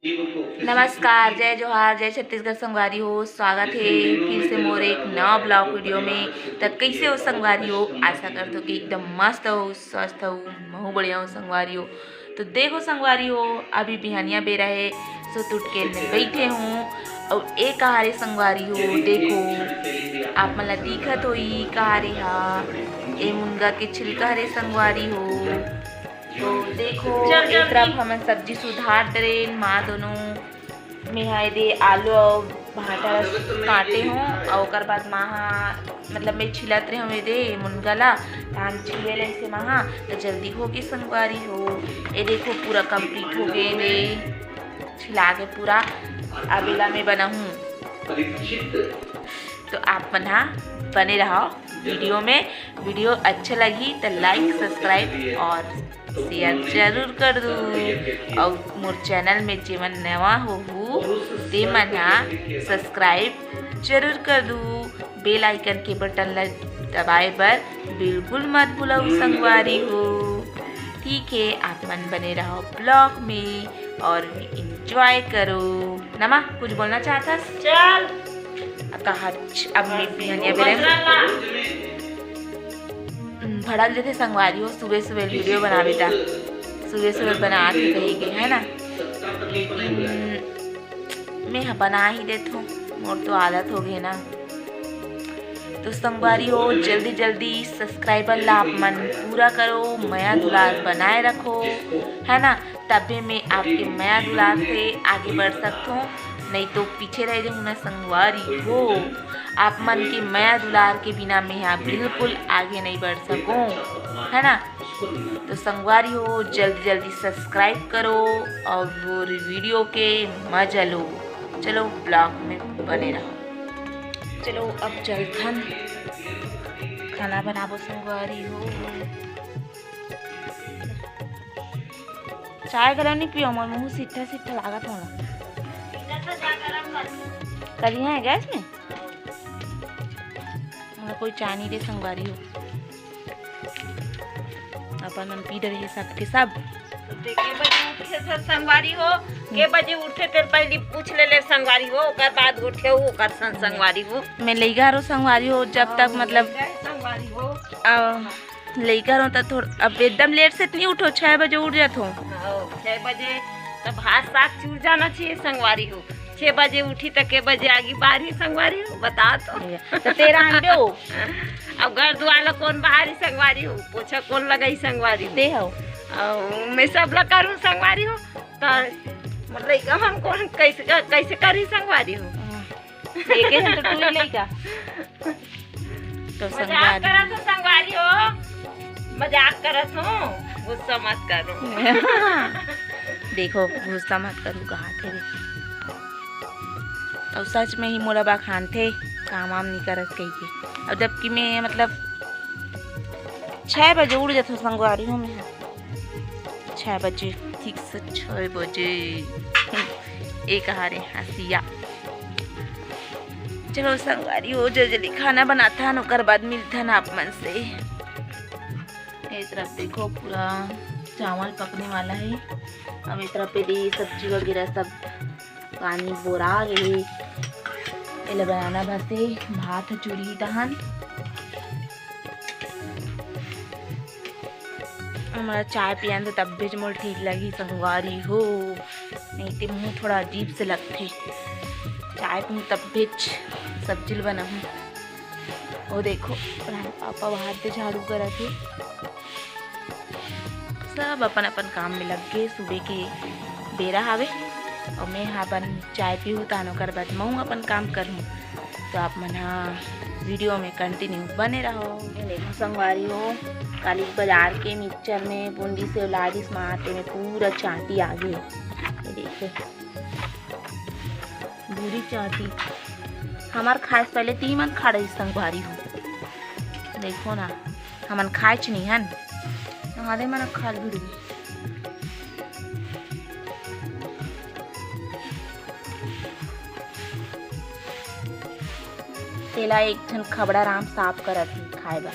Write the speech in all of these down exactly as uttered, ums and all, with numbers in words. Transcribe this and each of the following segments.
नमस्कार, जय जोहार, जय छत्तीसगढ़ संगवारी हो। स्वागत हे फिर से मोर एक नवा vlog video में। त कइसे हो संगवारी हो? आशा करत हो कि एकदम मस्त हो, स्वस्थ हो, महू बढ़िया हो संगवारी हो। तो देखो संगवारी हो, अभी बिहनिया बेरा हे, सुत उठ के मैं बइठे हूँ। अउ ए कहारे संगवारी हो, देखो, आप मन ला दिखत होही कहारे हा, ए मुनगा के छिलका हरे संगवारी हो। तो देखो, चल, ए तरफ हमन सब्जी सुधार डरेन, माँ दोनों। मेहा एदे आलू अउ भांटा ला काटे हूँ, अउ ओकर बाद माँ हा, मतलब, मैं छिलत रहे हूँ एदे मुनगा ला, त हम छिले ला इसे माँ हा, त जल्दी हो गे संगवारी हो। ए देखो, पूरा complete हो गे एदे छिला के पूरा। अब एला मैं बनाहूँ। तो आप मन हा बने रहो video में। Video अच्छा लगही त like, subscribe और share जरूर कर दू। अउ मोर channel में जेमन नवा होहू, ते मन हा subscribe जरूर कर दू। Bell icon के button ला दबाए बर बिल्कुल मत भूलव संगवारी हो। ठीक है, आप मन बने रहो vlog में और enjoy करो। नमा, कुछ बोलना चाहत हस? चल। अब कहा, अब मैं बिहनिया बेरे हम्म, भड़क जथे संगवारी हो, सुबह सुबह video बनावे ता, सुबह सुबह बना के कही के, है ना? हम्म, मैं ह बना ही देथों, मोर तो आदत हो गए ना। तो संगवारी हो, जल्दी जल्दी subscriber ला आप मन पूरा करो, मया दुलार बनाए रखो, है ना? तबे मैं आपके मया दुलार से आगे बढ़ सकथों, नहीं तो पीछे रह जाऊँ ना संगवारी हो। आप मन के मया दुलार के बिना मैं हा बिल्कुल आगे नहीं बढ़ सकूँ, है ना? तो संगवारी हो, जल्दी जल्दी subscribe करो और मोर video के मजा लो। चलो, vlog में बने रहो। चलो, अब चलथन, खाना बनाबो संगवारी हो। चाय गरम नहीं पियो, मोर मुंह सिट्ठा सिट्ठा लागत होला। करिया है गैस में। मोला कोई चाय नहीं दे संगवारी हो। अपन मन पी डरे हे सब के सब। ते के बजे उठे थे संगवारी हो? के बजे उठे, ते पहली पूछ ले ले संगवारी हो, ओकर बाद उठे हो, ओकर सन संगवारी हो। मैं लइका रो संगवारी हो, जब तक हाँ, मतलब लइका है संगवारी हो। आ, लइका रो त थोड़ा, अब एकदम late से नहीं उठो, छह बजे उठ जाथो। हाँ, छह बजे तो भात साग चूर जाना चाहिए संगवारी हो। छह बजे उठी त के बजे आगी बारही संगवारी हो, बता तो। ये, तो तेरा आंदे हो। अब घर दुआर ला कौन बहारी संगवारी हो, पोछा कौन लगाई संगवारी हो? ते हो। अउ मैं सब ला करूँ संगवारी हो, त मतलब लइका मन कौन कैसे, कैसे करी संगवारी हो? हाँ। एके झन तो टूरी लइका। तो मजाक संगवारी। करत हो संगवारी हो, मजाक करत हो, गुस्सा मत करो। देखो, गुस्सा मत करो, कहा थे रे। अउ सच में ही मोला बखानथे, काम वाम नहीं करत कही के। अब जबकि मैं मतलब छह बजे उठ जाथो संगवारी हो मैं। छह बजे, ठीक से छह बजे। एक हारे हंसिया। चलो संगवारी हो, जल्दी जल्दी खाना बनाथन, ओकर बाद मिलथन आप मन से। ए तरफ देखो, पूरा चावल पकने वाला है। अब ए तरफ पे भी सब्जी वगैरह सब पानी बोरा गे हे। एला बनाना बस हे, भात चूरही तहन। हमरा चाय पियन त तब्बेच मोर ठीक लगही संगवारी हो, नहीं ते मुंह थोड़ा अजीब से लगथे। चाय पीहूं तब्बेच सब्जी ल बनाहूं। ओ देखो, रानी पापा बाहर से झाड़ू करत हे। सब अपन अपन काम में लग गे, सुबह के बेरा हावे। अउ मैं हा अपन चाय पीहूं, तान ओकर बाद महूं अपन काम करहूं। तो आप मन हा video में continue बने रहो। ये देखो संगवारी हो, काली बाजार के mixture में बूंदी सेव लादिस माँ, तेमे पूरा चांटी आ गे। ये देखो, बुरी चांटी। हमार खाए से पहले ती मन खा रही संगवारी हो। देखो ना, हमन खाएच नहीं हन। आधे मन खा भी। तेला एक झन खबड़ा राम साफ करत हे खाए बर।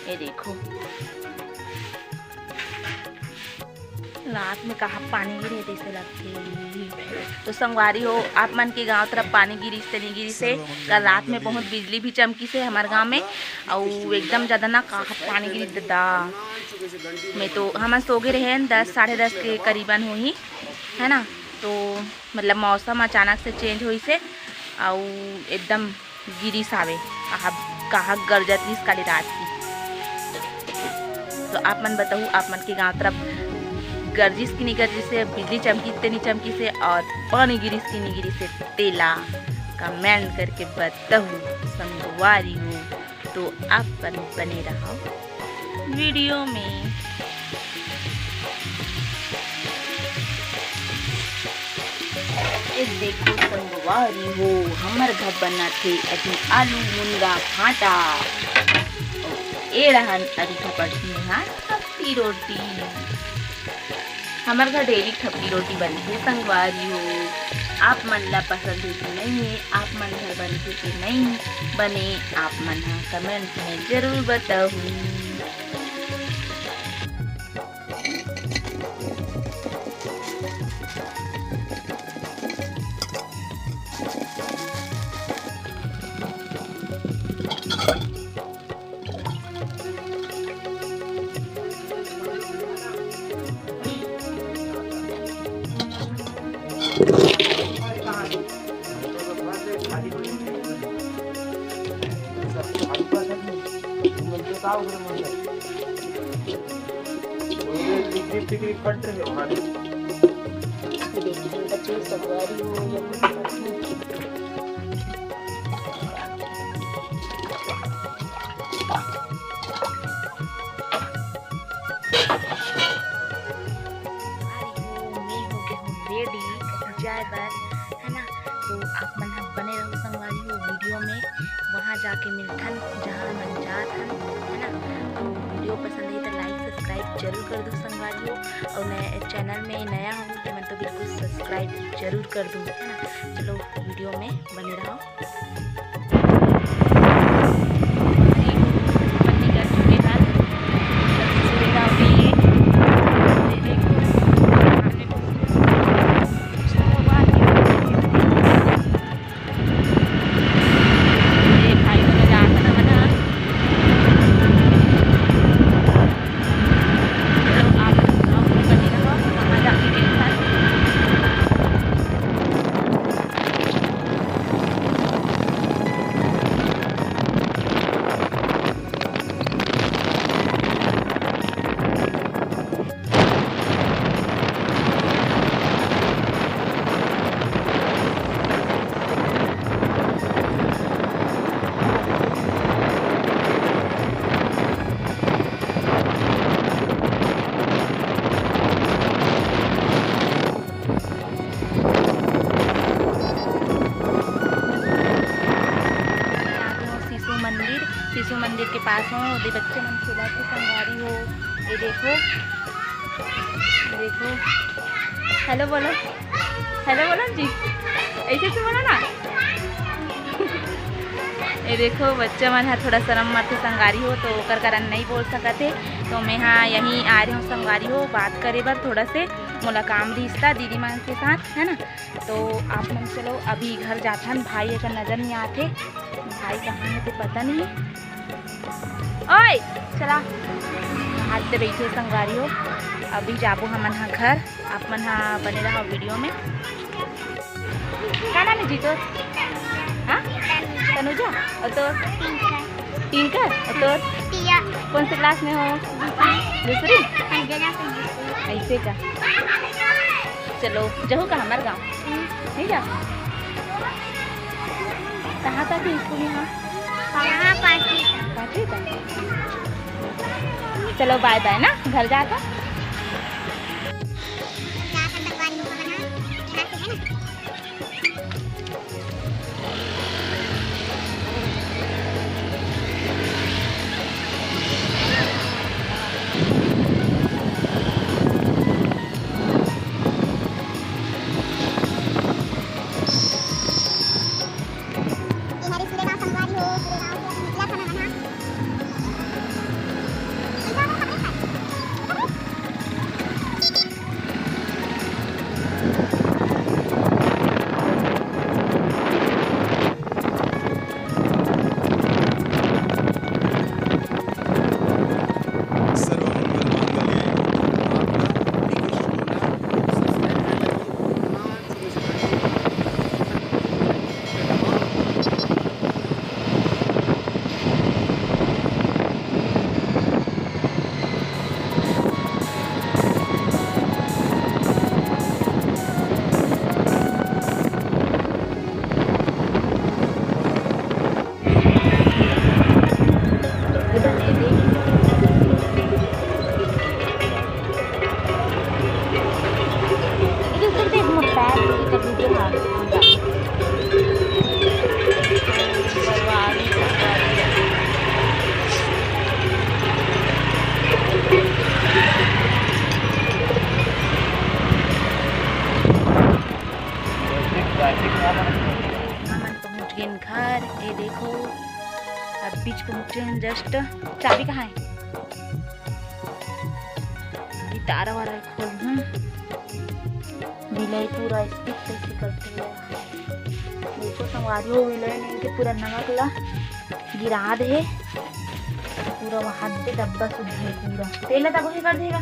ये देखो। रात में कहाँ पानी गिरे तइसे लगथे। तो संगवारी हो, आप मन के गांव तरफ पानी गिरिस ते नहीं गिरिस हे? कल रात में बहुत बिजली भी चमकिस हे हमर गांव में, अउ एकदम ज्यादा ना कहाँ पानी गिरिस दादा। मैं तो, हमन सो गे रहेन दस, साढ़े दस के करीबन होही, है ना। तो मतलब मौसम अचानक से चेंज होइस हे, अउ एकदम गिरिस हावे, कहा, कहा गरजत रिस काली रात की। तो आप मन बताहू, आप मन के गांव तरफ गरजिस कि नहीं गरजिस हे, बिजली चमकिस ते नहीं चमकिस हे, और पानी गिरिस कि नहीं गिरिस हे, तेला कमेंट करके बताहू संगवारी हो। तो आप मन बने रहो वीडियो में। ए देखो संगवारी हो, हमर घर बनाथे अभी आलू मुनगा भांटा। ए रहन अभी खपट में हा खपटी रोटी। हमर घर डेली खपटी रोटी बनथे संगवारी हो। आप मन ला पसंद हे कि नहीं हे, आप मन घर बनथे कि नहीं बने, आप मन हा कमेंट में जरूर बताहू। मैं हो गे हूँ रेडी जाए बर, है ना। तो आप मन ह बने रहो संगवारी हो वीडियो में, वहाँ जाके मिलथन जहाँ हमन जात हन, है ना। तो वीडियो पसंद आई तो लाइक सब्सक्राइब जरूर कर दो संगवारी हो, और नया चैनल में नया हो तो मन तो बिल्कुल सब्सक्राइब जरूर कर दो, है ना। चलो वीडियो में बने रहो। शिशु मंदिर, शिशु मंदिर के पास हो, ओदे बच्चे मन खेलत हे संगवारी हो। ये देखो, ये देखो, हेलो बोलो, हेलो बोलो जी, ऐसे से बोलो ना। ये देखो, बच्चा मन ह थोड़ा शरम मारथे संगवारी हो, तो ओकर कारण नहीं बोल सकत हे। तो मैं हा यहीं आ रही हूँ संगवारी हो, बात करे बर थोड़ा से, मोला काम रिश्ता दीदी मन के साथ, है ना। तो आप मन चलो अभी घर जाथन, भाई अगर नजर नहीं आथे, भाई कहाँ हे तो पता नहीं। ओए, चला, हाथ से बैठे संगवारी हो, अभी जाबो हमन हा घर। आप मन हा बने रहो वीडियो में। का नाम है जी तोर? हाँ, तनुजा। और तोर? टिंकर। और तोर? पिया। कौन से क्लास में हो? दूसरी। दूसरी। अंजना से दूसरी। ऐसे का? चलो, जहू का हमार गाँव। हम्म। नहीं जा? कहाँ तक है स्कूल यहाँ? यहाँ पाँचवीं तक। पाँचवीं तक? चलो, बाय बाय ना, घर जाता। ये हरे सुरेगांव संगवारी हो, सुरेगांव से अभी निकला था ना, हाँ। इनका हमर खबरे खाए। तो वीडियो हा। हमन पहुंच गेन घर। ये देखो, अब बीच पहुंचे हैं जस्ट। चाबी कहाँ है? ये तारा वारा खोल हूँ। बिलाई पूरा स्टिक कैसे करते हैं। देखो संगवारी हो, बिलाई ने इनके पूरा नमक ला गिरा दे। पूरा वहाँ दे डब्बा सुद्धा है पूरा। तेल ला तब कर देगा।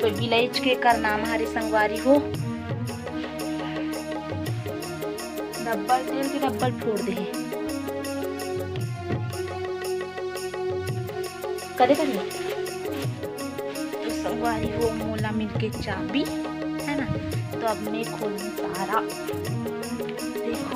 कोई बिलाइच के कर नाम हरे संगवारी हो। डब्बल तेल के डब्बल फोड़ दे हे। कदे कदे तो संगवारी हो, मोला मिलके चाबी, है ना? तो अब मैं खोलूँ तारा। देखो,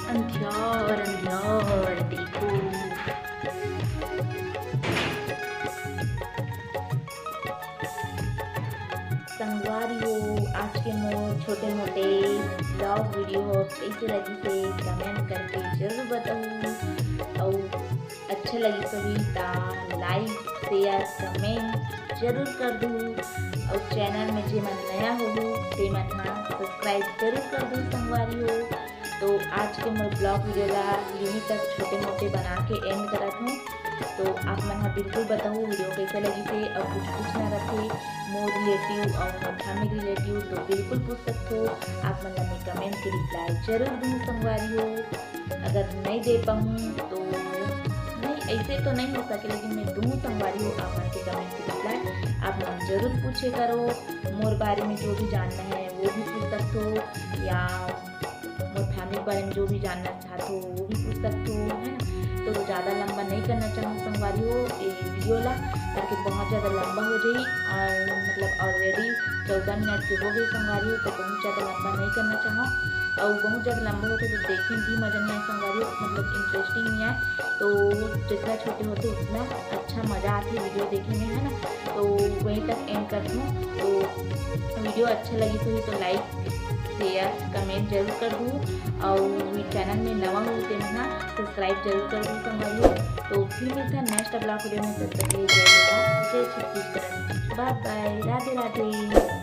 अंधियार अंधियार देखो। संगवारी हो, आज के मोर छोटे मोटे vlog video हो कैसे लगिस हे, comment करके जरूर बताहू। अउ अच्छा लगिस होही ता like, share, comment जरूर कर दू। अउ channel में जे मन नया होहू, ते मन हा subscribe जरूर कर दू संगवारी हो। तो आज के मोर vlog video ला यहीं तक छोटे मोटे बना के end करत हूँ। तो आप मन हा बिल्कुल बताहू video कैसे लगिस हे, अउ कुछ पूछना रथे मोर relative अउ मोर धार्मिक relative, तो बिल्कुल पूछ सकथो। आप मन ला मैं comment के reply जरूर दूँ संगवारी हो। अगर नहीं दे पाऊँ तो नहीं, ऐसे तो नहीं हो सके, लेकिन मैं दूँ संगवारी हो आप मन के comment के reply। आप मन जरूर पूछे करो, मोर बारे में जो भी जानना है वो भी पूछ सकथो, या मोर family के बारे में जो भी जानना चाहत हो वो भी पूछ सकथो, है ना। तो ज़्यादा लंबा नहीं करना चाहूँ संगवारी हो ये video ला, ताकि बहुत ज़्यादा लंबा हो जाई। और मतलब already चौदह मिनट के हो गए संगवारी हो, तो बहुत ज़्यादा लंबा नहीं करना चाहूँ। और बहुत ज़्यादा लंबा होते तो देखे भी मज़ा नहीं आए संगवारी हो, मतलब interesting नहीं आए। तो जितना छोटे होते उतना अच्छा मज़ा आथे video देखे में, है ना। तो वहीं तक end कर दूँ। तो video अच्छा लगिस होही तो like, share, comment जरूर कर दू। अउ channel में नवा हो ते मन हा subscribe जरूर कर दू संगवारी हो। तो फिर मिलता next vlog video में, तब तक के लिए जय जोहार, जय छत्तीसगढ़, bye bye, राधे राधे।